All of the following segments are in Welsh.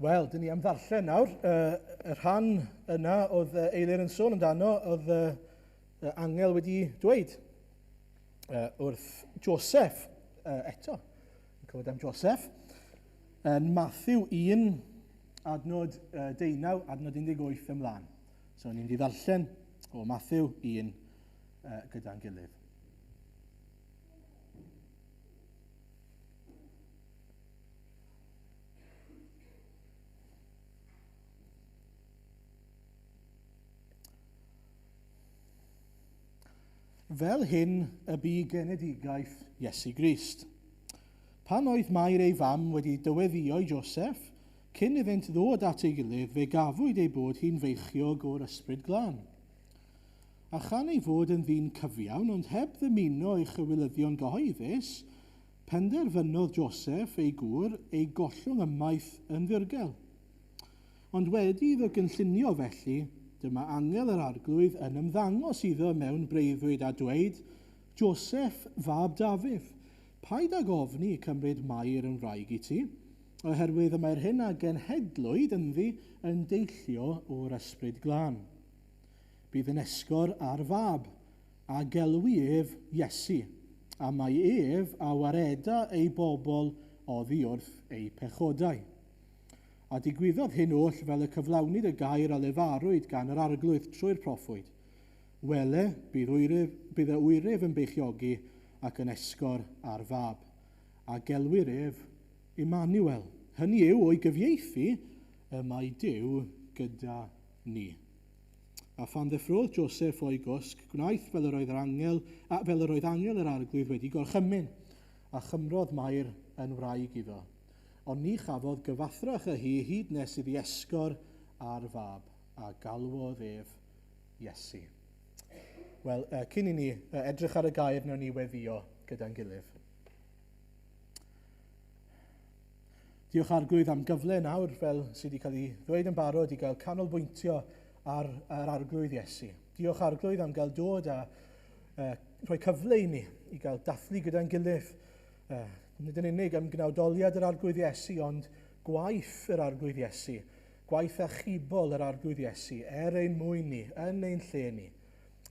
Wel, dyn ni am ddarllen nawr. Uh, y rhan yna oedd Eilir yn sôn amdano, oedd uh, angel wedi dweud uh, wrth Joseph uh, eto. Yn clywed am Joseph. Yn Matthew 1, adnod uh, 19, adnod 18 ymlaen. So, ni'n mynd i ddarllen o Matthew 1 uh, gyda'n gilydd. Fel hyn y bu genedigaeth Iesu Grist. Pan oedd Mair ei fam wedi dyweddïo i Joseph, cyn iddynt ddod at ei gilydd, fe gafwyd ei bod hi'n feichiog o'r Ysbryd Glân. A chan ei fod yn ddyn cyfiawn, ond heb ddymuno ei chywilyddion gyhoeddus, Penderfynodd Joseff, ei gŵr, ei gollwng ymaith yn ddirgel. Ond wedi iddo gynllunio felly, dyma angel yr Arglwydd yn ymddangos iddo mewn breuddwyd a dweud, Joseff, fab Dafydd, paid ag ofni cymryd Mair yn wraig i ti, oherwydd y mae'r hyn a genhedlwyd ynddi yn deillio o'r Ysbryd Glân. Bydd yn esgor ar fab, A gelwi ef Iesu, a mai ef a wareda ei bobl oddi wrth eu pechodau. A digwyddodd hyn oll fel y cyflawnid y gair a lefarwyd gan yr Arglwydd trwy'r proffwyd, Wele, bydd wyryf, bydd y wyryf yn beichiogi ac yn esgor ar fab, a gelwir ef Immanuel, hynny yw, o'i gyfieithu, y mae Duw gyda ni. A phan ddeffrôdd Joseph o'i gwsg, gwnaeth fel yr oedd yr angel, a fel yr oedd angel yr Arglwydd wedi gorchymyn, a chymrodd Mair yn wraig iddo. Ond ni chafodd gyfathrach â hi hyd nes iddi esgor ar fab, a galwodd ef Iesu. Wel, cyn i ni edrych ar y gair, wnawn ni weddïo gyda'n gilydd. Diolch Arglwydd am gyfle nawr, fel sydd wedi cael ei ddweud yn barod, i gael canolbwyntio ar yr Arglwydd Iesu. Diolch Arglwydd am gael dod a uh, rhoi cyfle i ni i gael dathlu gyda'n gilydd. Uh, nid yn unig am gnawdoliad yr Arglwydd Iesu, ond gwaith yr Arglwydd Iesu, gwaith achubol yr Arglwydd Iesu, er ein mwyn ni, yn ein lle ni.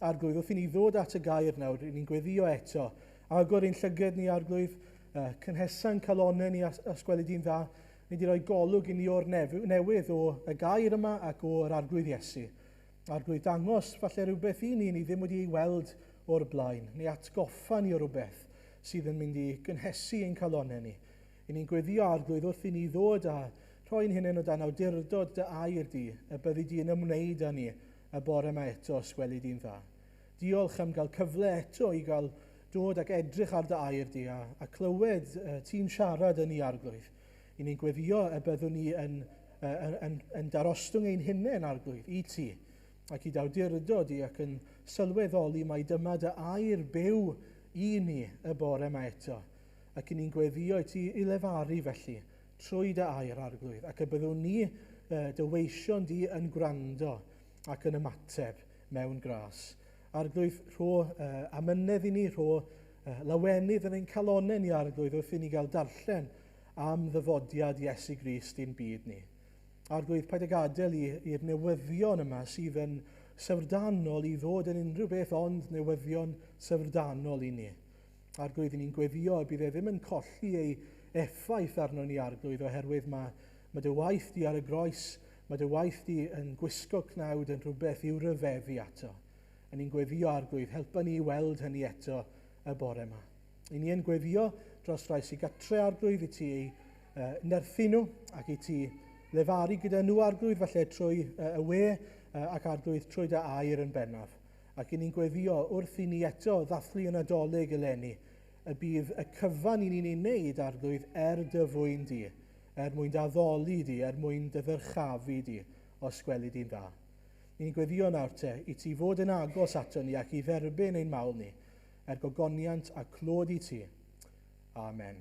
Arglwydd, wrth i ni ddod at y gair nawr, ni'n gweddio eto. Agor ein llyged ni, Arglwydd, cynhesa'n calonnau ni os gweli di'n dda. Ni wedi rhoi golwg i ni o'r newydd o y gair yma ac o'r Arglwydd Iesu. Arglwydd, dangos falle rhywbeth i ni ni ddim wedi ei weld o'r blaen, neu atgoffa ni o rhywbeth sydd yn mynd i gynhesu ein calonnau ni. I ni'n gweddio, Arglwydd, wrth i ni ddod a rhoi'n hunain o dan awdurdod dy air di, y byddi di yn ymwneud â ni y bore yma eto os gweli di'n dda. Diolch am gael cyfle eto i gael dod ac edrych ar dy air di a, a clywed uh, ti'n siarad yn ni arglwydd. I ni'n gweddio y byddwn ni yn, uh, yn, yn, yn darostwng ein hunain arglwydd i ti ac i dawdurdod di ac yn sylweddoli mai dyma dy air byw i ni y bore yma eto. Ac i ni'n gweddio i ti i lefaru felly trwy dy air, Arglwydd, ac y byddwn ni, dy weision di, yn gwrando ac yn ymateb mewn gras. Arglwydd, rho uh, amynedd i ni, rho uh, lawenydd yn ein calonnau ni, Arglwydd, wrth i ni gael darllen am ddyfodiad Iesu Grist i'n byd ni. Arglwydd, paid â gadael i'r newyddion yma sydd yn syfrdanol i ddod yn unrhyw beth ond newyddion syfrdanol i ni. Arglwydd, ni'n gweddio y bydd e ddim yn colli ei effaith arno ni, Arglwydd, oherwydd mae, mae dy waith di ar y groes, mae dy waith di yn gwisgo cnawd yn rhywbeth i'w ryfeddu ato. A ni'n gweddio, Arglwydd, helpa ni i weld hynny eto y bore yma. I ni yn gweddio dros rai sy'n gatre, Arglwydd, i ti ei uh, nerthu nhw ac i ti lefaru gyda nhw, Arglwydd, falle trwy uh, y we uh, ac Arglwydd trwy dy air yn bennaf. Ac i ni'n gweddio wrth i ni eto ddathlu y Nadolig eleni, y bydd y cyfan i ni'n ei wneud, Arglwydd, er dy fwyn di, er mwyn dy addoli di, er mwyn dy ddyrchafu di, os gweli di'n dda. Ni'n gweddio nawr te, i ti fod yn agos ato ni ac i dderbyn ein mawl ni, er gogoniant a clod i ti. Amen.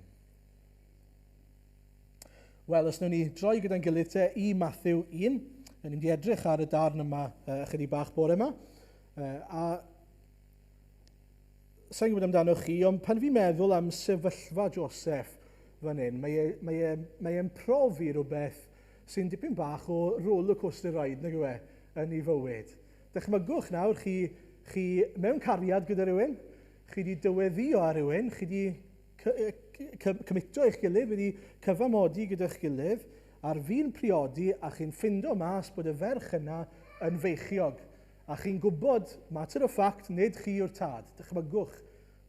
Wel, os wnawn ni droi gyda'n gilydd te i Matthew 1, ni'n mynd i edrych ar y darn yma uh, ychydig bach bore yma. Uh, a sa'n gwybod amdano chi, ond pan fi'n meddwl am sefyllfa Joseph fan hyn, mae e'n mae e, mae e profi rhywbeth sy'n dipyn bach o roller coaster ride, nag yw e, yn ei fywyd. Dychmygwch nawr, chi, chi mewn cariad gyda rhywun, chi wedi dyweddio ar rhywun, chi wedi cymito eich gilydd, wedi cyfamodi gyda'ch gilydd, ar fin priodi a chi'n ffindo mas bod y ferch yna yn feichiog. A chi'n gwybod, matter of fact, nid chi yw'r tad. Dychmygwch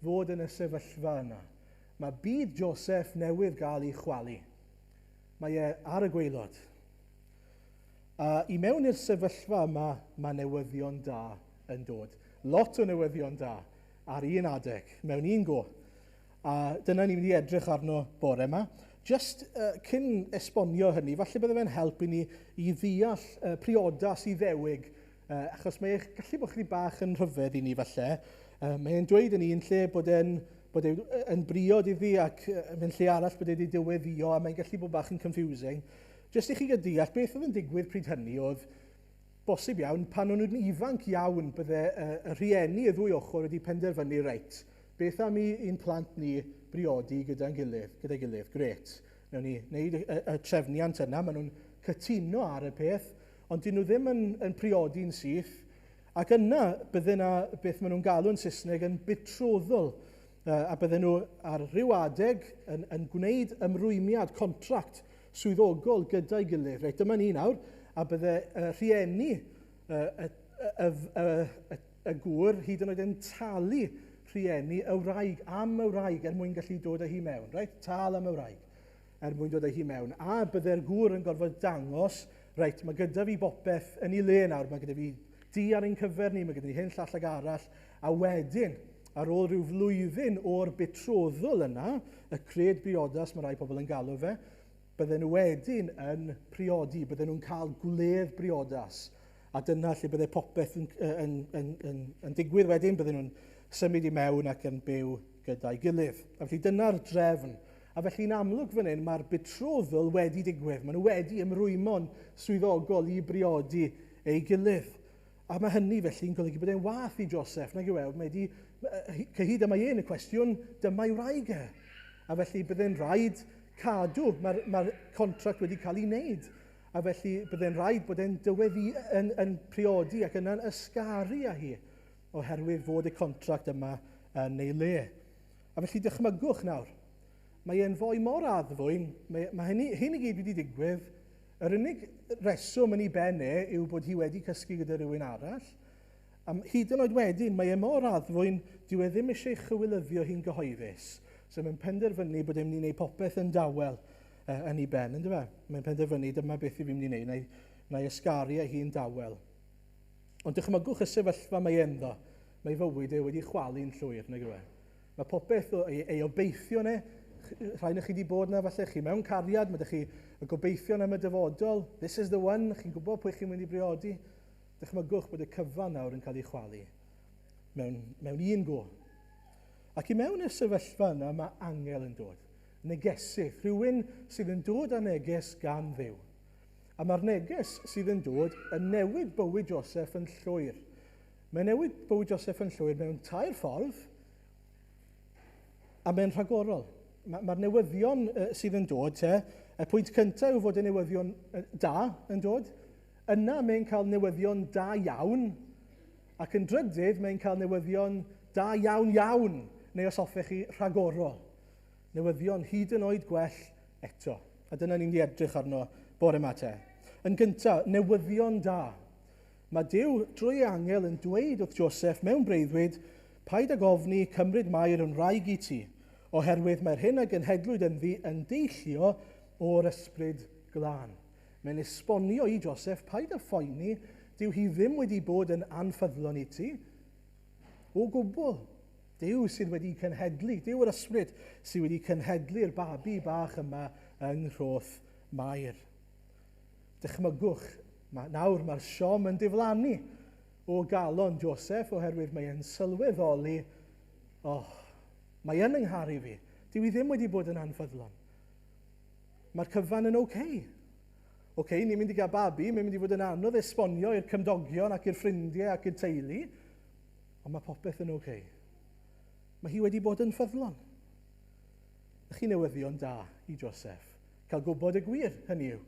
fod yn y sefyllfa yna. Mae byd Joseph newydd gael ei chwalu. Mae e ar y gwaelod. A i mewn i'r sefyllfa yma, mae newyddion da yn dod. Lot o newyddion da ar un adeg, mewn un go. A dyna ni'n mynd i edrych arno bore yma. Just cyn esbonio hynny, falle bydde fe'n help i ni i ddeall priodas Iddewig, achos mae eich gallu bod chdi bach yn rhyfedd i ni falle. Mae'n dweud yn un lle bod e'n bod e yn briod iddi ac mewn lle arall bod e wedi dyweddio a mae'n gallu bod bach yn confusing. Just i chi gael deall beth oedd yn digwydd pryd hynny oedd bosib iawn, pan o'n nhw'n ifanc iawn, bydde y rhieni y ddwy ochr wedi penderfynu, reit, beth am i ein plant ni briodi gyda'n gilydd, gyda'i gilydd, gret. Newn ni wneud y, y, y trefniant yna, maen nhw'n cytuno ar y peth, ond dyn nhw ddim yn, yn priodi'n syth, ac yna bydde yna beth maen nhw'n galw'n Saesneg yn betrothal, a bydden nhw ar ryw adeg yn, yn gwneud ymrwymiad, contract swyddogol gyda'i gilydd. Reit, dyma ni nawr, a bydde rhieni y, y, y, y, y, y gŵr hyd yn oed yn talu rhieni y wraig am y wraig er mwyn gallu dod â hi mewn. Reit, tal am y wraig er mwyn dod â hi mewn. A bydde'r gŵr yn gorfod dangos, reit, mae gyda fi bopeth yn ei le nawr, mae gyda fi di ar ein cyfer ni, mae gyda ni hyn llall ag arall, a wedyn, ar ôl rhyw flwyddyn o'r betrothal yna, y cred briodas mae rai pobl yn galw fe, bydden nhw wedyn yn priodi, bydden nhw'n cael gwledd briodas. A dyna lle bydde popeth yn, yn, yn, yn, yn digwydd wedyn, bydden nhw'n symud i mewn ac yn byw gyda'i gilydd. A felly dyna'r drefn. A felly'n amlwg fan hyn, mae'r betrothal wedi digwydd. Maen nhw wedi ymrwymo'n swyddogol i briodi ei gilydd. A mae hynny felly'n golygu bod e'n wath i Joseph, nag yw e? Mae wedi, cyhyd y mae e'n y cwestiwn, dyma'i wraig e. A felly byddai'n rhaid cadw, mae'r mae contract wedi cael ei wneud. A felly byddai'n rhaid bod e'n dyweddi, yn, yn priodi ac yna'n ysgaru â hi, oherwydd fod y contract yma yn ei le. A felly dychmygwch nawr, mae e'n foi mor addfwyn, mae, mae hynny, hyn i gyd wedi digwydd, yr unig reswm yn ei ben e yw bod hi wedi cysgu gyda rhywun arall, a hyd yn oed wedyn, mae e mor addfwyn, dyw e ddim eisiau chywilyddio hi'n gyhoeddus. So mae'n penderfynu bod e'n mynd i wneud popeth yn dawel yn ei ben, ynddo fe? Mae'n penderfynu dyma beth i fi'n mynd i wneud, na i, na i ysgaru â hi'n dawel. Ond dychmygwch y sefyllfa mae e ynddo. Mae fywyd e wedi chwalu'n llwyr, nag yw e? Mae popeth o, ei, ei obeithion e, rhai na chi wedi bod na falle, chi mewn cariad, mae ydych chi y gobeithion am y dyfodol, this is the one, chi'n gwybod pwy chi'n mynd i briodi. Dychmygwch bod y cyfan nawr yn cael ei chwalu mewn, mewn un go. Ac i mewn i'r sefyllfa yna mae angel yn dod. Negesydd, rhywun sydd yn dod â neges gan Dduw. A mae'r neges sydd yn dod yn newid bywyd Joseph yn llwyr. Mae'n newid bywyd Joseph yn llwyr mewn tair ffordd, a mae'n rhagorol. Mae'r ma newyddion sydd yn dod, te, y pwynt cyntaf yw fod y newyddion da yn dod. Yna mae'n cael newyddion da iawn, ac yn drydydd mae'n cael newyddion da iawn iawn, neu os hoffech chi, rhagorol. Newyddion hyd yn oed gwell eto. A dyna ni'n mynd i edrych arno bore yma te. Yn gyntaf, newyddion da. Mae Duw drwy ei angel yn dweud wrth Joseph mewn breuddwyd, paid ag ofni cymryd Mair yn wraig i ti, oherwydd mae'r hyn a genhedlwyd ynddi yn deillio o'r ysbryd glân. Mae'n esbonio i Joseph, paid â phoeni, dyw hi ddim wedi bod yn anffyddlon i ti. O gwbl, Duw sydd wedi cenhedlu, Duw yr ysbryd sydd wedi cenhedlu'r babi bach yma yng nghroth Mair. Dychmygwch, mae, nawr mae'r siom yn diflannu o galon Joseph oherwydd mae e'n sylweddoli, oh, mae yn yngharu fi. Dyw i ddim wedi bod yn anffyddlon. Mae'r cyfan yn oce. Okay. Oce, okay, ni'n mynd i gael babi, mae'n mynd i fod yn anodd esbonio i'r cymdogion ac i'r ffrindiau ac i'r teulu, ond mae popeth yn oce. Okay. Mae hi wedi bod yn ffyddlon. Ych chi newyddion da i Joseph. Cael gwybod y gwir, hynny yw.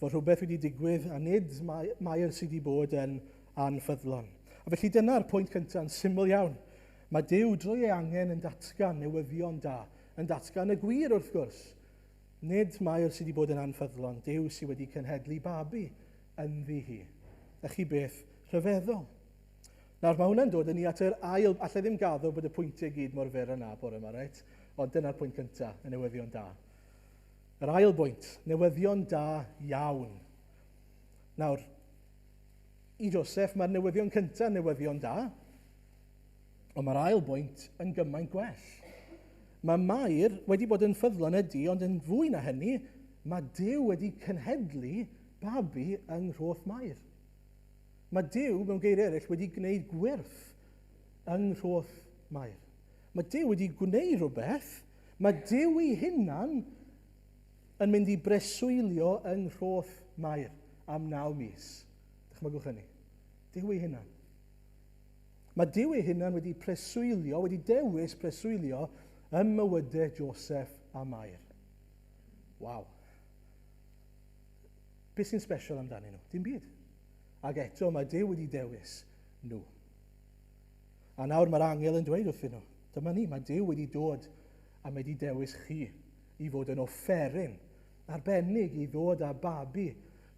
fod rhywbeth wedi digwydd a nid Mair sydd wedi bod yn anffyddlon. A felly dyna'r pwynt cyntaf yn syml iawn. Mae Duw drwy ei angen yn datgan newyddion da, yn datgan y gwir wrth gwrs. Nid Mair sydd wedi bod yn anffyddlon, Duw sydd wedi cenhedlu babi ynddi hi. A chi beth rhyfeddol. Nawr, mae hwnna'n dod â ni at yr ail... Alla i ddim gaddo bod y pwyntiau gyd mor fyr yna bore yma, reit? Ond dyna'r pwynt cyntaf, y newyddion da. Yr ail bwynt, newyddion da iawn. Nawr, i Joseph, mae'r newyddion cyntaf newyddion da, ond mae'r ail bwynt yn gymaint gwell. Mae Mair wedi bod yn ffyddlon ydy, ond yn fwy na hynny, mae Duw wedi cenhedlu babi yng nghroth Mair. Mae Duw, mewn geiriau eraill, wedi gwneud gwyrth yng nghroth Mair. Mae Duw wedi gwneud rhywbeth, mae Duw ei hunan yn mynd i breswylio yng nghroth Mair am naw mis. Dychmygwch hynny. Duw ei hunan. Mae Duw ei hunan wedi preswylio, wedi dewis preswylio ym mywydau Joseph a Mair. Waw. Beth sy'n special amdanyn nhw? Dim byd. Ac eto mae Duw wedi dewis nhw. A nawr mae'r angel yn dweud wrthyn nhw, dyma ni, mae Duw wedi dod a mae wedi dewis chi i fod yn offeryn arbennig i ddod â babi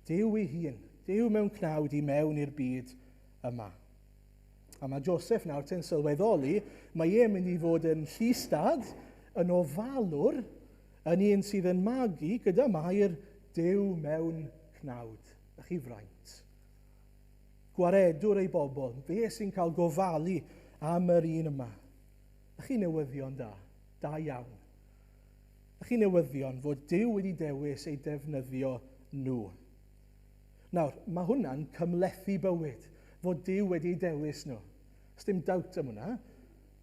Duw ei hun, Duw mewn cnawd i mewn i'r byd yma. A mae Joseph nawr ti'n sylweddoli, mae e'n mynd i fod yn llys-dad, yn ofalwr, yn un sydd yn magu gyda Mair Duw mewn cnawd. A chi fraint. Gwaredwr ei bobl, fe sy'n cael gofalu am yr un yma. A chi newyddion da, da iawn. A chi newyddion fod Duw wedi dewis ei defnyddio nhw. Nawr, mae hwnna'n cymhlethu bywyd, fod Duw wedi ei dewis nhw. Os dim doubt am hwnna.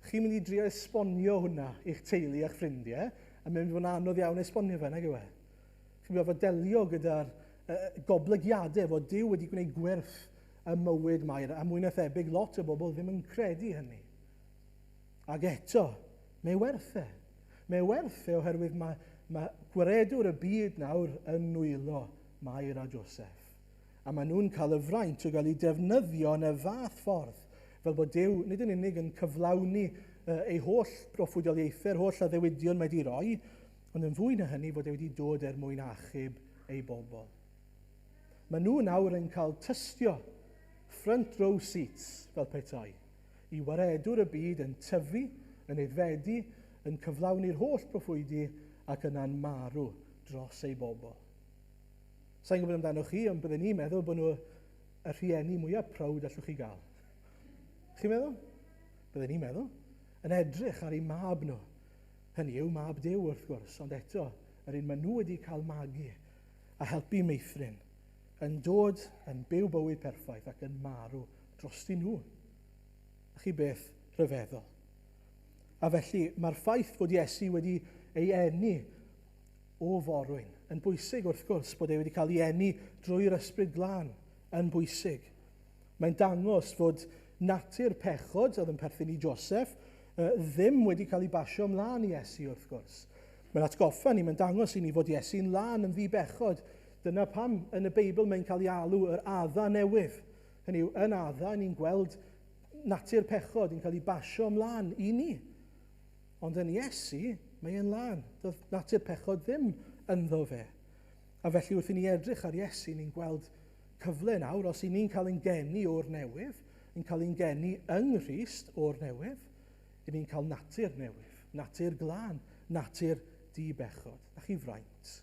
Chi'n mynd i drio esbonio hwnna i'ch teulu a'ch ffrindiau, a mae'n mynd i fod yn anodd iawn esbonio fe, nag yw e? Chi'n gorfod delio gyda'r goblygiadau fod Duw wedi gwneud gwyrth ym mywyd Mair, a mwy na thebyg lot o bobl ddim yn credu hynny. Ac eto, mae werth e. Mae werth e oherwydd mae, mae gwaredwr y byd nawr yn nwylo Mair a Joseph. A maen nhw'n cael y fraint o gael eu defnyddio yn y fath ffordd, fel bod Duw nid yn unig yn cyflawni ei holl broffwydoliaethau'r holl addewidion mae wedi roi, Ond yn fwy na hynny, fod e wedi dod er mwyn achub ei bobl. Maen nhw nawr yn cael tystio, front row seats, fel petai, i waredwr y byd yn tyfu, yn aeddfedu, yn cyflawni'r holl proffwydi ac yna'n marw dros ei bobl. Sa'n gwybod amdano chi, ond byddwn ni'n meddwl bod nhw y rhieni mwyaf proud allwch chi gael. Chi'n meddwl? Byddwn ni'n meddwl. Yn edrych ar eu mab nhw, Hynny yw, mab Duw wrth gwrs, ond eto, yr un maen nhw wedi cael magu a helpu meithrin, yn dod yn byw bywyd perffaith ac yn marw drostyn nhw. A chi beth rhyfeddol. A felly, mae'r ffaith fod Iesu wedi ei eni o forwyn yn bwysig wrth gwrs, bod e wedi cael ei eni drwy'r Ysbryd Glân yn bwysig. Mae'n dangos fod natur pechod oedd yn perthyn i Joseph ddim wedi cael ei basio ymlaen i Iesu wrth gwrs. Mae'n atgoffa ni, mae'n dangos i ni fod Iesu'n lân yn ddi-bechod. Dyna pam yn y Beibl mae'n cael ei alw yr Adda newydd. Hynny yw, yn Adda, ni'n gweld natur pechod yn cael ei basio ymlaen i ni. Ond yn Iesu, mae e'n lân. Doedd natur pechod ddim ynddo fe. A felly wrth i ni edrych ar Iesu, ni'n gweld cyfle nawr, os i ni'n cael ein geni o'r newydd, yn cael ein geni yng Nghrist o'r newydd, i ni'n cael natur newydd, natur glân, natur di-bechod. A chi fraint.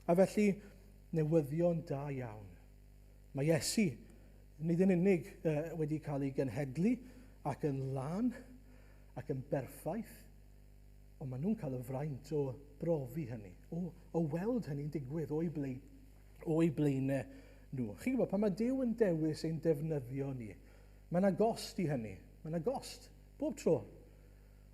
A felly, newyddion da iawn. Mae Iesu nid yn unig wedi cael ei genhedlu ac yn lân ac yn berffaith, Ond maen nhw'n cael y fraint o brofi hynny, o, o weld hynny'n digwydd o'i, ble, o'i blaenau nhw. Chi'n gwybod, pan mae Duw yn dewis ein defnyddio ni, mae yna gost i hynny. Mae yna gost, bob tro.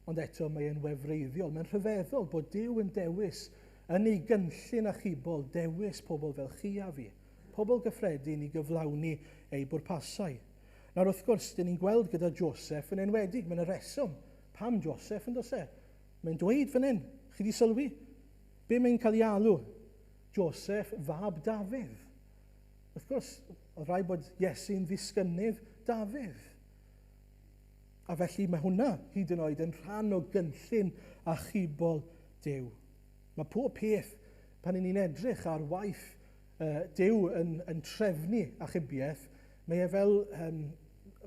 Ond eto, mae e'n wefreiddiol, mae'n rhyfeddol bod Duw yn dewis yn ei gynllun achubol dewis pobl fel chi a fi, pobl gyffredin i gyflawni ei bwrpasau. Nawr wrth gwrs, dyn ni'n gweld gyda Joseph yn enwedig, mae yna reswm Pam Joseph yn does e? Mae'n dweud fan hyn, chi di sylwi? Be mae'n cael ei alw? Joseph fab Dafydd. Wrth gwrs, oedd rhaid bod Iesu'n ddisgynnydd Dafydd. A felly mae hwnna hyd yn oed yn rhan o gynllun achubol Duw. Mae pob peth, pan ni'n edrych ar waith Duw yn, yn trefnu achubiaeth, mae e fel, um,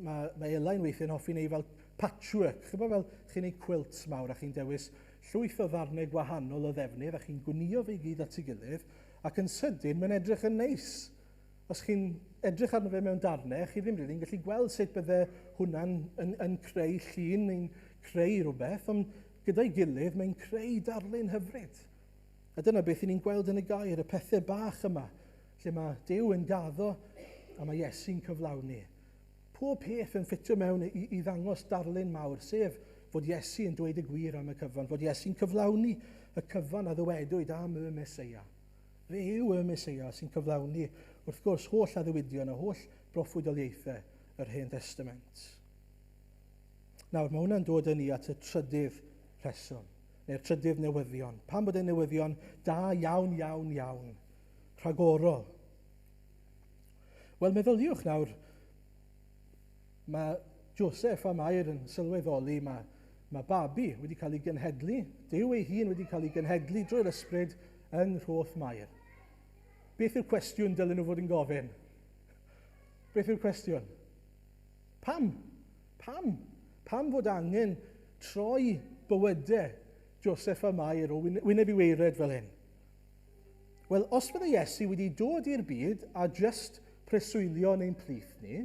mae, mae Elain weithiau'n hoffi neu fel patchwork. Chi'n fel chi'n ei quilt mawr a chi'n dewis llwyth o ddarnau gwahanol o ddefnydd a chi'n gwnio fe i gyd at ei gilydd ac yn sydyn mae'n edrych yn neis. Os chi'n edrych arno fe mewn darnau, chi ddim rili'n gallu gweld sut bydde hwnna'n yn, yn creu llun neu'n creu rhywbeth, ond gyda'i gilydd mae'n creu darlun hyfryd. A dyna beth ni'n gweld yn y gair, y pethau bach yma, lle mae Duw yn gaddo a mae Iesu'n cyflawni. Pob peth yn ffitio mewn i, i ddangos darlun mawr, sef fod Iesu yn dweud y gwir am y cyfan, fod Iesu'n cyflawni y cyfan a ddywedwyd am y Meseia. Fe yw y Meseia sy'n cyflawni, wrth gwrs, holl addewidion a holl broffwydoliaethau yr Hen Testament. Nawr, mae hwnna'n dod â ni at y trydydd rheswm, neu'r trydydd newyddion. Pam bod e'n newyddion da iawn, iawn, iawn, rhagorol? Wel, meddyliwch nawr, mae Joseph a Mair yn sylweddoli mae, mae babi wedi cael ei genhedlu, Duw ei hun wedi cael ei genhedlu drwy'r ysbryd yng nghroth Mair. Beth yw'r cwestiwn dylen nhw fod yn gofyn? Beth yw'r cwestiwn? Pam? Pam? Pam fod angen troi bywydau Joseph a Mair o wyneb i weired fel hyn? Wel, os fydde Iesu wedi dod i'r byd a just preswylio yn ein plith ni,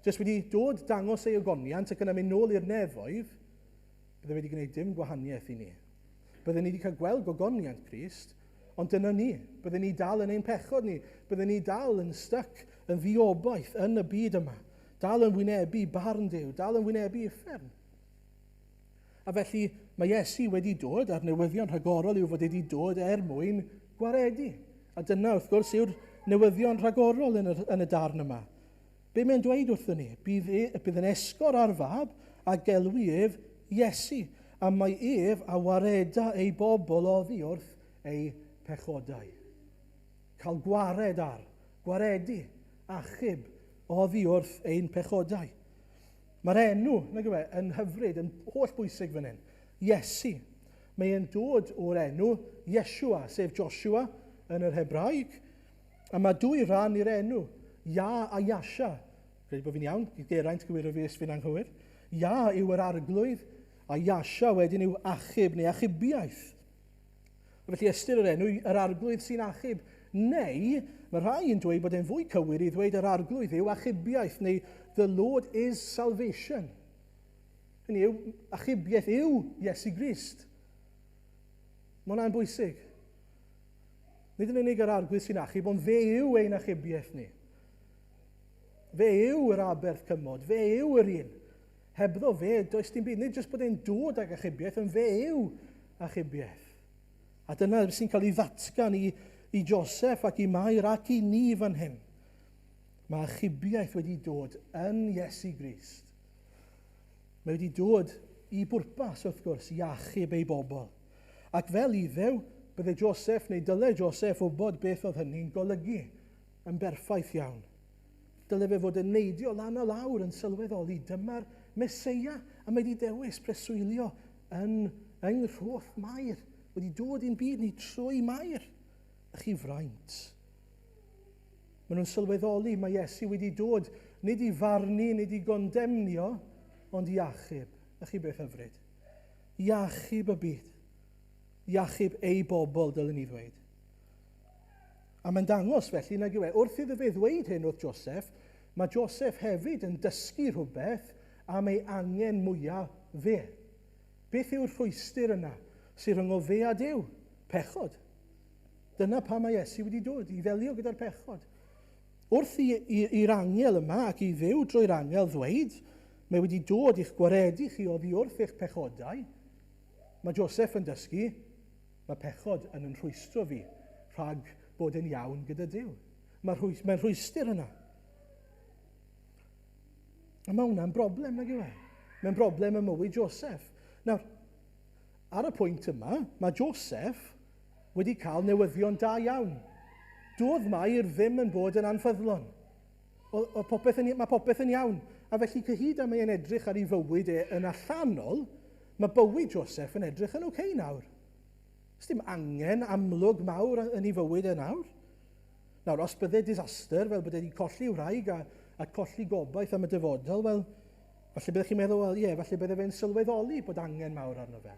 just wedi dod dangos ei ogoniant ac yna mynd nôl i'r nefoedd, bydde wedi gwneud dim gwahaniaeth i ni. Bydde ni wedi cael gweld gogoniant Crist, ond dyna ni. Bydde ni dal yn ein pechod ni. Bydde ni dal yn stuck yn ddiobaith yn y byd yma. Dal yn wynebu barn Duw, dal yn wynebu uffern. A felly mae Iesu wedi dod, a'r newyddion rhagorol yw fod wedi dod er mwyn gwaredu. A dyna, wrth gwrs, yw'r newyddion rhagorol yn y, yn y darn yma. Be mae'n dweud wrthyn ni? Bydd, e, bydd yn esgor ar fab a gelwi ef Iesu, a mae ef a wareda ei bobl oddi wrth ei pechodau. Cael gwared ar, gwaredu, achub oddi wrth ein pechodau. Mae'r enw, nag yw e, yn hyfryd, yn holl bwysig fan hyn. Iesu. Mae e'n dod o'r enw Yeshua, sef Joshua yn yr Hebraeg. A mae dwy rhan i'r enw, Ya a Yasha. Credu bod fi'n iawn, Geraint gywiro fi os fi'n anghywir. Ya yw yr arglwydd, a Yasha wedyn yw achub neu achubiaeth. Felly ystyr yr enw, yr arglwydd sy'n achub. Neu, mae rhai yn dweud bod e'n fwy cywir i ddweud yr arglwydd yw achubiaeth, neu the Lord is salvation. Hynny yw, achubiaeth yw Iesu Grist. Mae hwnna'n bwysig. Nid yn unig yr arglwydd sy'n achub, ond fe yw ein achubiaeth ni. Fe yw yr aberth cymod, fe yw yr un. Hebddo fe, does dim byd. Nid jyst bod e'n dod ag achubiaeth, ond fe yw achubiaeth. A dyna sy'n cael ei ddatgan i, i Joseph ac i Mair ac i ni fan hyn. Mae achubiaeth wedi dod yn Iesu Grist. Mae wedi dod i bwrpas, wrth gwrs, i achub ei bobl. Ac fel Iddew, bydde Joseph neu dyle Joseph wybod beth oedd hynny'n golygu yn berffaith iawn. Dyle fe fod yn neidio lan a lawr yn sylweddoli dyma'r Meseia a mae wedi dewis preswylio yn yng nghroth Mair, wedi dod i'n byd ni trwy Mair. A chi fraint. Maen nhw'n sylweddoli mae Iesu wedi dod nid i farnu, nid i gondemnio, ond i achub. A chi beth hyfryd. I achub y byd. I achub ei bobl, dylen ni ddweud. A mae'n dangos felly nag yw e. Wrth iddo fe ddweud hyn wrth Joseph, mae Joseph hefyd yn dysgu rhywbeth am ei angen mwyaf fe. Beth yw'r rhwystr yna sydd rhyngo fe a Duw? Pechod. Dyna pam mae Iesu wedi dod, i ddelio gyda'r pechod. Wrth i'r angel yma ac i Dduw drwy'r angel ddweud, mae wedi dod i'ch gwaredu chi oddi wrth eich pechodau, mae Joseph yn dysgu, Mae pechod yn yn rhwystro fi rhag bod yn iawn gyda Duw. Mae rhwy, mae'n rhwystr yna. A mae hwnna'n broblem, nag yw e? Mae'n broblem ym mywyd Joseph. Nawr, ar y pwynt yma, mae Joseph wedi cael newyddion da iawn. Doedd Mair ddim yn bod yn anffyddlon. O, o popeth yn, mae popeth yn iawn. A felly cyhyd â mae'n edrych ar ei fywyd e yn allanol, mae bywyd Joseph yn edrych yn oce okay nawr. Does dim angen amlwg mawr yn ei fywyd e nawr. Nawr, os bydde disaster, fel bydde wedi colli wraig a, a colli gobaith am y dyfodol, wel, falle byddech chi'n meddwl, wel, ie, falle bydde fe'n sylweddoli bod angen mawr arno fe.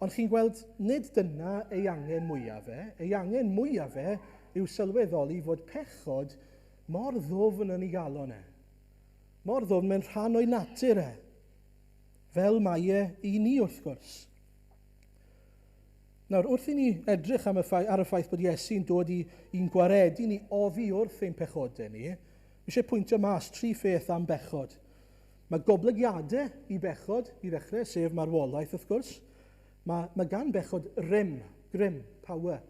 Ond chi'n gweld, nid dyna ei angen mwyaf fe. Ei angen mwyaf fe yw sylweddoli fod pechod mor ddwfn yn ei galon e. Mor ddwfn, mae'n rhan o'i natur e. Fel mae e i ni, wrth gwrs. Nawr, wrth i ni edrych am y ffaith, ar y ffaith bod Iesu'n dod i, i'n gwaredu ni oddi wrth ein pechodau ni, fi eisiau pwyntio mas tri pheth am bechod. Mae goblygiadau i bechod i ddechrau, sef marwolaeth wrth gwrs. Mae, mae gan bechod rym, grym, power,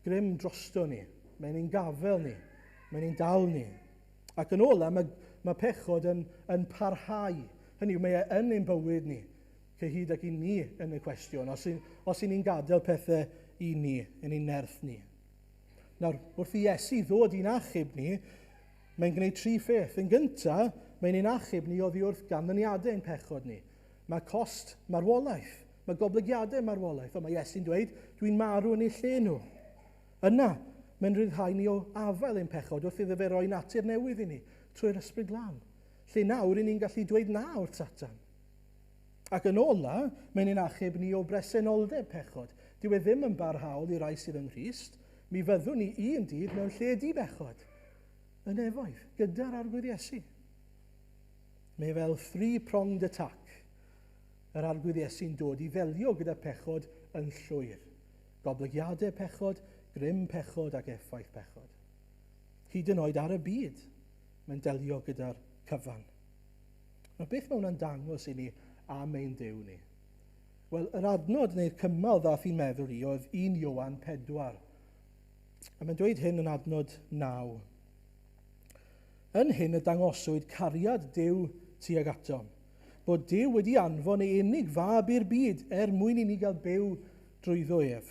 grym drosto ni. Mae'n ein gafel ni, mae'n ein dal ni. Ac yn ola, mae, mae pechod yn, yn parhau. Hynny yw, mae e yn ein bywyd ni, cyhyd ag i ni yn y cwestiwn, os, os i ni'n gadael pethau i ni, yn ein nerth ni. Nawr, wrth i Iesu ddod i'n achub ni, Mae'n gwneud tri pheth. Yn gyntaf, mae'n ein achub ni oddi wrth ganlyniadau ein pechod ni. Mae cost marwolaeth. Mae goblygiadau marwolaeth. Ond mae Iesu'n dweud, dwi'n marw yn eu lle nhw. Yna, mae'n rhyddhau ni o afael ein pechod wrth iddo fe roi natur newydd i ni trwy'r Ysbryd Glân. Lle nawr i ni'n gallu dweud na wrth Satan. Ac yn ola, mae'n ein achub ni o bresenoldeb pechod. Dyw e ddim yn barhaol i rai sydd yng Nghrist. Mi fyddwn ni un dydd mewn lle di-bechod. Y nefoedd, gyda'r Arglwydd Iesu. Mae fel three-pronged attack. Yr Arglwydd Iesu'n dod i ddelio gyda pechod yn llwyr. Goblygiadau pechod, grym pechod ac effaith pechod. Hyd yn oed ar y byd, mae'n delio gyda'r cyfan. Nawr, beth mae hwnna'n dangos i ni am ein Duw ni? Wel, yr adnod neu'r cymal ddath i'n meddwl i oedd 1 Ioan 4. A mae'n dweud hyn yn adnod 9. Yn hyn y dangoswyd cariad Duw tuag atom, bod Duw wedi anfon ei unig fab i'r byd er mwyn i ni gael byw drwyddo ef.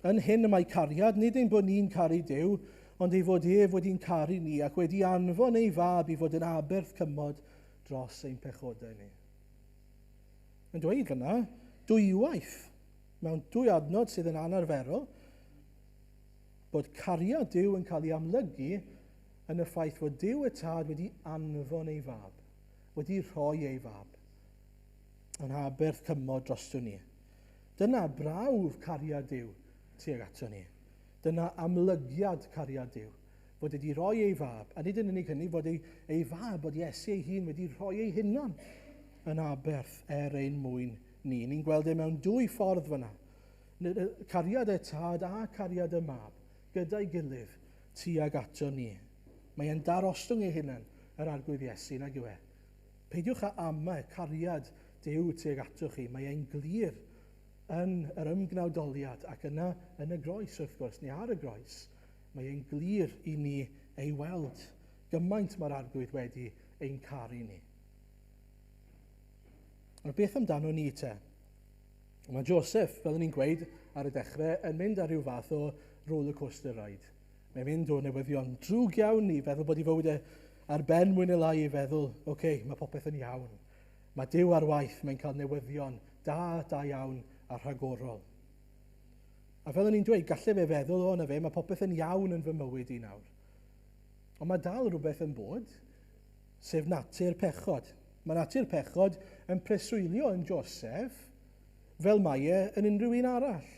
Yn hyn y mae cariad, nid ein bod ni'n caru Duw, ond ei fod ef wedi'n caru ni ac wedi anfon ei fab i fod yn aberth cymod dros ein pechodau ni. Yn dweud fyna, dwywaith mewn dwy adnod sydd yn anarferol, bod cariad Duw yn cael ei amlygu yn y ffaith fod Duw y Tad wedi anfon ei fab, wedi rhoi ei fab yn aberth cymod drosto ni. Dyna brawf cariad Duw tuag ato ni. Dyna amlygiad cariad Duw, fod wedi rhoi ei fab, a nid yn unig hynny, fod ei, ei fab, bod Iesu ei hun wedi rhoi ei hunan yn aberth er ein mwyn ni. Ni'n gweld e mewn dwy ffordd fyna. Cariad y tad a cariad y mab, gyda'i gilydd, tuag ato ni. Mae e'n darostwng ei hunan, yr Arglwydd Iesu, nag yw e? Peidiwch â amau cariad Duw tuag ato chi. Mae e'n glir yn yr ymgnawdoliad ac yna yn y groes, wrth gwrs, neu ar y groes. Mae e'n glir i ni ei weld gymaint mae'r Arglwydd wedi ein caru ni. Ond beth amdano ni te? Mae Joseph, fel o'n i'n gweud ar y dechrau, yn mynd ar rhyw fath o roller coaster ride. Mae'n mynd o newyddion drwg iawn i feddwl bod ei fywyd e ar ben mwy neu lai i feddwl, oce, okay, mae popeth yn iawn. Mae Duw ar waith, mae'n cael newyddion da, da iawn a rhagorol. A fel o'n i'n dweud, gallai fe feddwl, o na fe, mae popeth yn iawn yn fy mywyd i nawr. Ond mae dal rhywbeth yn bod, sef natur pechod. Mae natur pechod yn preswylio yn Joseph fel mae e yn unrhyw un arall.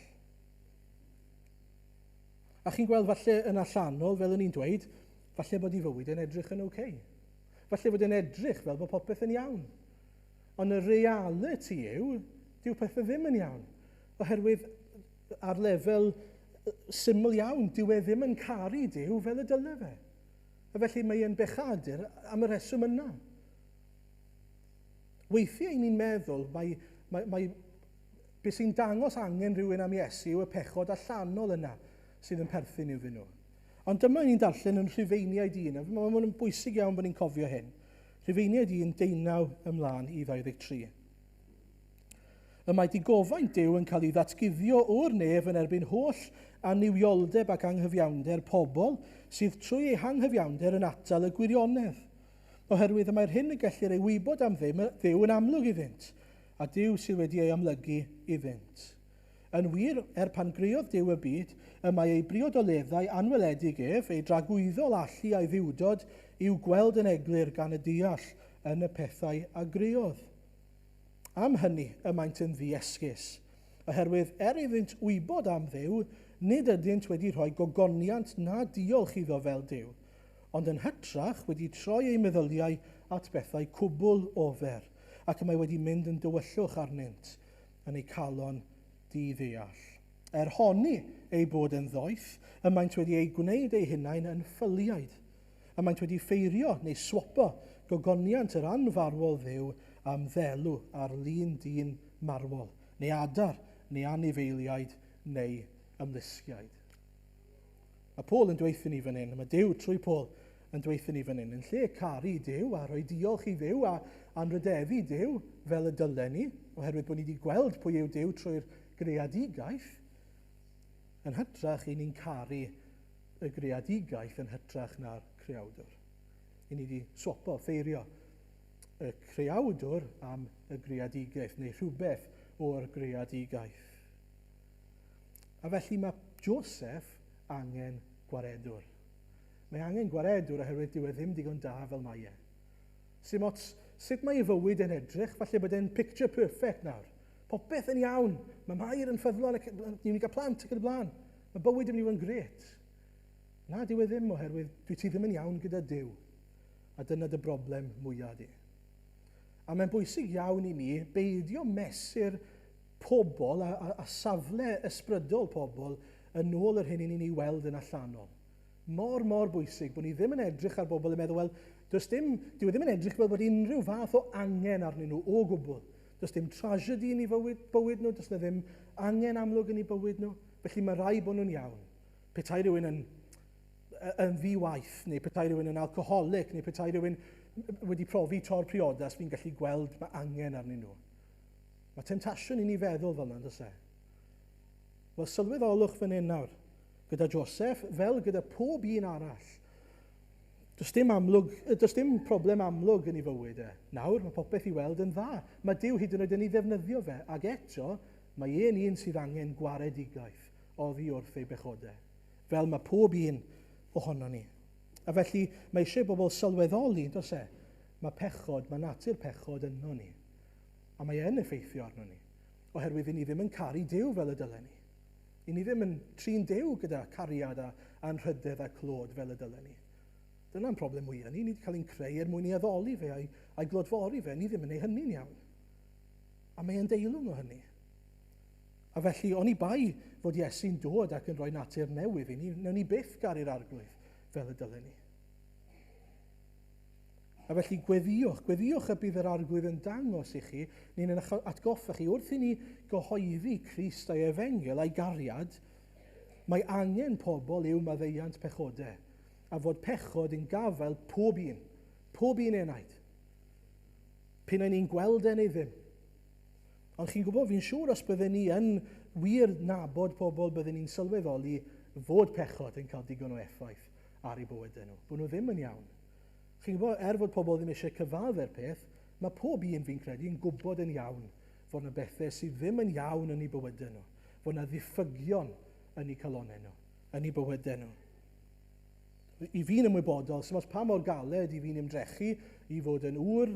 A chi'n gweld falle yn allanol, fel o'n i'n dweud, falle bod ei fywyd yn edrych yn oce. Okay. Falle bod e'n edrych fel bod popeth yn iawn. Ond y reality yw, dyw pethau ddim yn iawn. Oherwydd ar lefel syml iawn, dyw e ddim yn caru Duw fel y dyle fe. A felly mae e'n bechadur am y rheswm yna. Weithiau ni'n meddwl mae, mae, mae beth sy'n dangos angen rhywun am Iesu yw y pechod allanol yna sydd yn perthyn iddyn nhw. Ond dyma ni'n darllen yn Rhufeiniaid 1, a mae'n bwysig iawn bod ni'n cofio hyn. Rhufeiniaid 1, 19 ymlaen i 23. Y mae digofaint Duw yn cael ei ddatguddio o'r nef yn erbyn holl annuwioldeb ac anghyfiawnder pobl sydd trwy eu hanghyfiawnder yn atal y gwirionedd. Oherwydd y mae'r hyn y gellir ei wybod am ddim Dduw yn amlwg iddynt, a Duw sydd wedi ei amlygu iddynt. Yn wir, er pan greodd Duw y byd, y mae ei briodoleddau anweledig ef, ei dragwyddol allu a'i dduwdod, i'w gweld yn eglur gan y deall yn y pethau a greodd. Am hynny y maent yn ddiesgus, oherwydd er iddynt wybod am Dduw, nid ydynt wedi rhoi gogoniant na diolch iddo fel Duw, ond yn hytrach wedi troi eu meddyliau at bethau cwbl ofer, ac y mae wedi mynd yn dywyllwch arnynt yn eu calon di-ddeall. Er honni eu bod yn ddoeth, y maent wedi eu gwneud eu hunain yn ffyliaid. Y maent wedi ffeirio neu swapo gogoniant yr anfarwol Dduw am ddelw ar lun dyn marwol, neu adar, neu anifeiliaid, neu ymlusgiaid. Mae Paul yn dweithio ni fan hyn, mae Duw trwy Paul yn dweithio ni fan hyn, yn lle caru Duw a rhoi diolch i Dduw a anrhydeddu Duw fel y dylen ni, oherwydd bod ni wedi gweld pwy yw Duw trwy'r greadigaeth, yn hytrach i ni'n caru y greadigaeth yn hytrach na'r creawdwr. I ni wedi swapo, ffeirio y creawdwr am y greadigaeth, neu rhywbeth o'r greadigaeth. A felly mae Joseph angen gwaredwr. Mae angen gwaredwr oherwydd dyw e ddim digon da fel mae e. Sim ots sut mae ei fywyd yn edrych, falle bod e'n picture perfect nawr. Popeth yn iawn, mae Mair yn ffyddlon, ac ni'n mynd i gael plant ac yn y blaen. Mae bywyd yn mynd i fod yn gret. Na, dyw e ddim oherwydd dwi ti ddim yn iawn gyda Duw. A dyna dy broblem mwyaf di. A mae'n bwysig iawn i ni beidio mesur pobl a, a, a safle ysbrydol pobl yn ôl yr hyn i ni'n ei weld yn allanol. Mor, mor bwysig bod ni ddim yn edrych ar bobl yn meddwl, wel, does dim, dyw e ddim yn edrych fel bod unrhyw fath o angen arnyn nhw o gwbl. Does dim tragedy yn eu fywyd, bywyd nhw, does na ddim angen amlwg yn eu bywyd nhw. Felly mae rai bod nhw'n iawn. Petai rhywun yn, yn ddi-waith, neu petai rhywun yn alcoholic, neu petai rhywun wedi profi tor priodas, fi'n gallu gweld mae angen arnyn nhw. Mae temtasiwn i ni feddwl fel yna, does e? Wel, sylweddolwch fan hyn nawr, gyda Joseph, fel gyda pob un arall, does dim, amlwg, does dim problem amlwg yn ei fywyd e. Nawr, mae popeth i weld yn dda. Mae Duw hyd yn oed yn ei ddefnyddio fe, ac eto, mae e'n un sydd angen gwaredigaeth oddi wrth ei bechodau, fel mae pob un ohono ni. A felly, mae eisiau bobl sylweddoli, does e? Mae pechod, mae natur pechod yno ni. A mae e'n effeithio arno ni, oherwydd i ni ddim yn caru Duw fel y dylen ni. I ni ddim yn trin Duw gyda cariad a anrhydedd a clod fel y dylen ni. Dyna'n problem mwyaf ni. Ni wedi cael ein creu er mwyn i addoli fe a'i, a'i glodfori fe. Ni ddim yn ei hynny'n iawn. A mae e'n deilwng o hynny. A felly, oni bai fod Iesu'n dod ac yn rhoi natur newydd i ni, wnawn ni byth garu'r arglwydd fel y dylen ni. A felly gweddïwch, gweddïwch y bydd yr arglwydd yn dangos i chi, ni'n yn atgoffa chi, wrth i ni gyhoeddi Crist a'i efengyl a'i gariad, mae angen pobl i'w maddeuant pechodau, a fod pechod yn gafael pob un, pob un enaid. P'un ai ni'n gweld e neu ddim. Ond chi'n gwybod, fi'n siŵr os bydden ni yn wir nabod pobl, bydden ni'n sylweddoli fod pechod yn cael digon o effaith ar eu bywydau nhw, bod nhw ddim yn iawn. Chi'n gwybod, er fod pobl ddim eisiau cyfadde'r peth, mae pob un fi'n credu yn gwybod yn iawn fod yna bethau sydd ddim yn iawn yn eu bywydau nhw, fod yna ddiffygion yn eu calonnau nhw, yn eu bywydau nhw. I fi'n ymwybodol, sy'n ots pa mor galed i fi'n ymdrechu i fod yn ŵr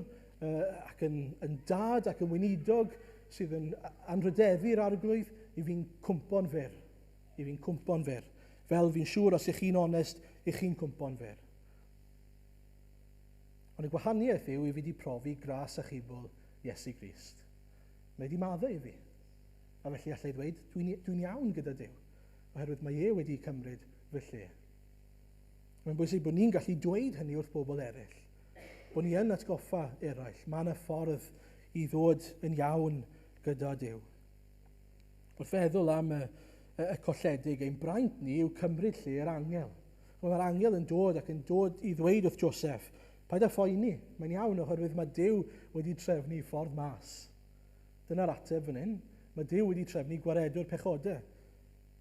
ac yn, yn dad ac yn weinidog sydd yn anrhydeddu'r arglwydd, i fi'n cwmpo'n fyr. I fi'n cwmpo'n fyr. Fel fi'n siŵr os ych chi'n onest, ych chi'n cwmpo'n fyr. Ond y gwahaniaeth yw i fi wedi profi gras achubol Iesu Grist. Mae wedi maddau i fi. A felly allai ddweud, dwi'n dwi iawn gyda Duw, oherwydd mae e wedi cymryd fy lle. Mae'n bwysig bod ni'n gallu dweud hynny wrth bobl eraill. Bod ni yn atgoffa eraill. Mae yna ffordd i ddod yn iawn gyda Duw. Wrth feddwl am y, y, y colledig, ein braint ni yw cymryd lle yr angel. Mae'r angel yn dod ac yn dod i ddweud wrth Joseph, paid â phoeni, mae'n iawn oherwydd mae Duw wedi trefnu ffordd mas. Dyna'r ateb fan hyn. Mae Duw wedi trefnu gwaredwr pechodau.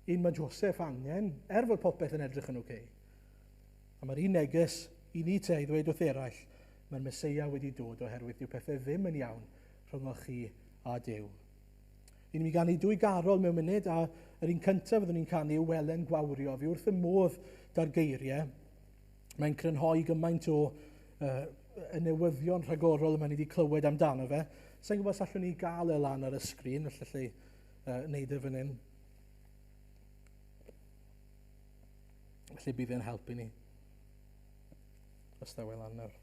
Un mae Joseph angen, er fod popeth yn edrych yn oce. Okay. A mae'r un neges i ni te i ddweud wrth eraill, mae'r Meseia wedi dod oherwydd dyw pethau ddim yn iawn rhyngoch chi a Duw. Ni'n mynd i ganu dwy garol mewn munud, a yr un cyntaf fyddwn ni'n canu yw Welen Gwawrio. Fi wrth y modd da'r geiriau. Mae'n crynhoi gymaint o y newyddion rhagorol yma ni wedi clywed amdano fe. Sa'n gwybod os allwn ni gael e lan ar y sgrin, felly wneud e fan hyn. Felly bydd e'n helpu ni. Os daw e lan nawr.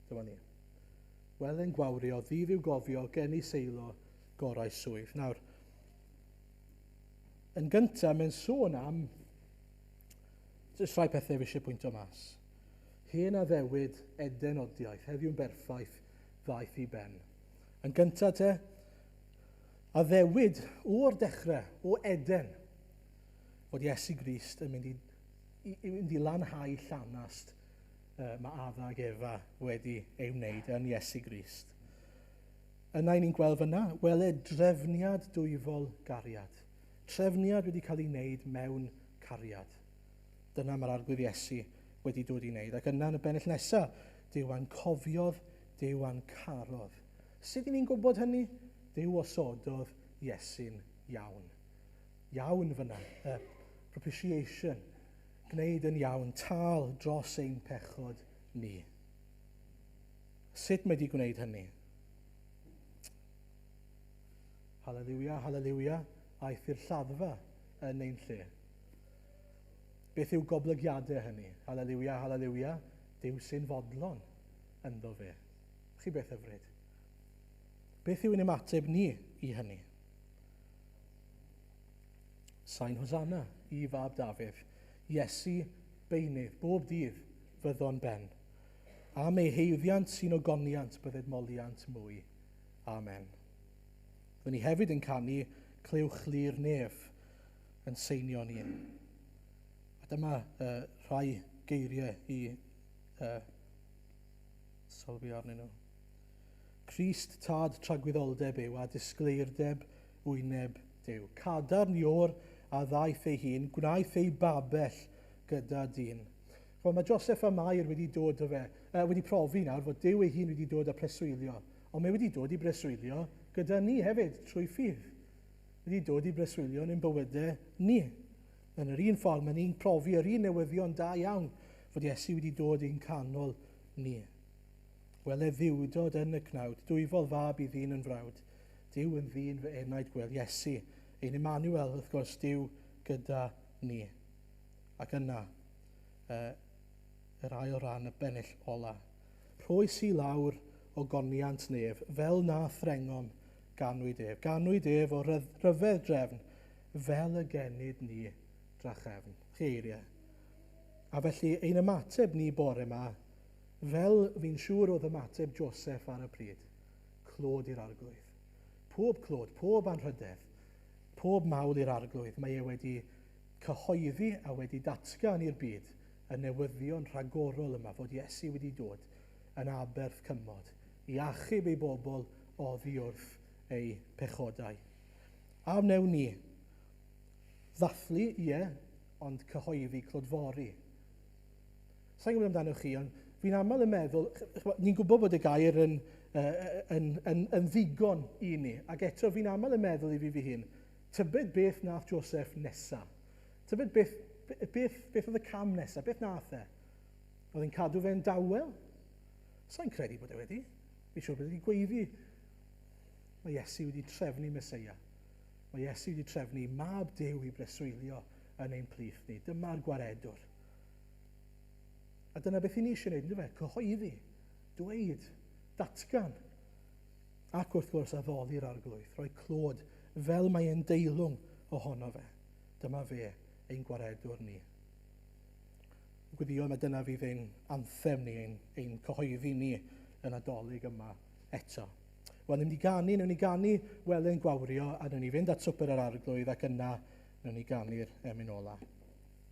Dyma ni. Wel yn gwawrio, ddydd i'w gofio, gen i seilo, gorau swydd. Nawr, yn gyntaf, mae'n sôn am jyst rhai pethau fi eisiau pwyntio mas. Hen addewid Eden odiaeth, heddiw'n berffaith, ddaeth i ben. Yn gyntaf te, addewid o'r dechrau, o Eden, fod Iesu Grist yn mynd i, i, i, mynd i lanhau llanast mae Adda ac Efa wedi ei wneud yn Iesu Grist. Yna i ni'n gweld fyna, wele drefniad dwyfol gariad. Trefniad wedi cael ei wneud mewn cariad. Dyna mae'r Arglwydd Iesu wedi dod i wneud. Ac yna yn y bennill nesaf, Duw a'n cofiodd, Duw a'n carodd. Sut i ni'n gwybod hynny? Duw osododd Iesu'n iawn. Iawn fyna, propitiation, gwneud yn iawn, tâl dros ein pechod ni. Sut mae wedi gwneud hynny? Haleliwia, haleliwia, aeth i'r lladdfa yn ein lle. Beth yw goblygiadau hynny? Haleliwia, haleliwia, Duw sy'n fodlon ynddo fe. Chi beth hyfryd. Beth yw'n ymateb ni i hynny? Sain Hosanna i fab Dafydd. Iesu beunydd, bob dydd fyddo'n ben. Am ei heiddiant sy'n ogoniant bydded moliant mwy. Amen. Byddwn ni hefyd yn canu Clywch Lu'r Nef yn seinio'n un. A dyma rhai geiriau i sylwi arnyn nhw. Crist tad tragwyddoldeb yw a disgleirdeb wyneb Duw. Cadarn Ior a ddaeth ei hun, gwnaeth ei babell gyda dyn. Wel, mae Joseph a Mair wedi dod o fe, wedi profi nawr fod Duw ei hun wedi dod a preswylio. Ond mae wedi dod i breswylio gyda ni hefyd, trwy ffydd. Wedi dod i breswylio yn ein bywydau ni. Yn yr un ffordd, mae ni'n profi yr un newyddion da iawn fod Iesu wedi dod i'n canol ni. Wele ddiwdod yn y cnawd, dwyfol fab i ddyn yn frawd. Duw yn ddyn fy enaid gwel Iesu, ein Emmanuel, wrth gwrs, Duw gyda ni. Ac yna, yr ail ran, y bennill ola. Rhoes i lawr o goniant nef, fel na threngom ganwyd ef. Ganwyd ef o ryfedd drefn, fel y genid ni drachefn. Chi eiriau. A felly, ein ymateb ni bore yma, fel fi'n siŵr oedd ymateb Joseph ar y pryd, clod i'r Arglwydd. Pob clod, pob anrhydedd, pob mawl i'r Arglwydd, mae e wedi cyhoeddi a wedi datgan i'r byd y newyddion rhagorol yma fod Iesu wedi dod yn aberth cymod i achub ei bobl oddi wrth eu pechodau. A wnewn ni ddathlu, ie, ond cyhoeddi clodfori. Sa'n gwybod amdano chi, ond fi'n aml yn meddwl, ni'n gwybod bod y gair yn, yn, yn, yn ddigon i ni, ac eto fi'n aml yn meddwl i fi fy hun, tybed beth nath Joseph nesa? Tybed beth, beth, beth oedd y cam nesa? Beth nath e? Oedd e'n cadw fe'n dawel? Sa'n credu bod e wedi. Fi'n siŵr bod e wedi gweiddi. Mae Iesu wedi trefnu Meseia. Mae Iesu wedi trefnu mab Duw i breswylio yn ein plith ni. Dyma'r gwaredwr. A dyna beth i ni eisiau gwneud, ynddo fe? Cyhoeddi, dweud, datgan. Ac wrth gwrs addoli'r Arglwydd, rhoi clod fel mae e'n deilwng ohono fe. Dyma fe, ein gwaredwr ni. Gweddio mae dyna fydd ein anthem ni, ein, ein cyhoeddi ni y Nadolig yma eto. Wel, ni'n mynd i ganu, ni'n mynd i ganu Wele'n Gwawrio, a ni'n mynd i fynd at swper yr Arglwydd, ac yna ni'n mynd i ganu'r emyn ola.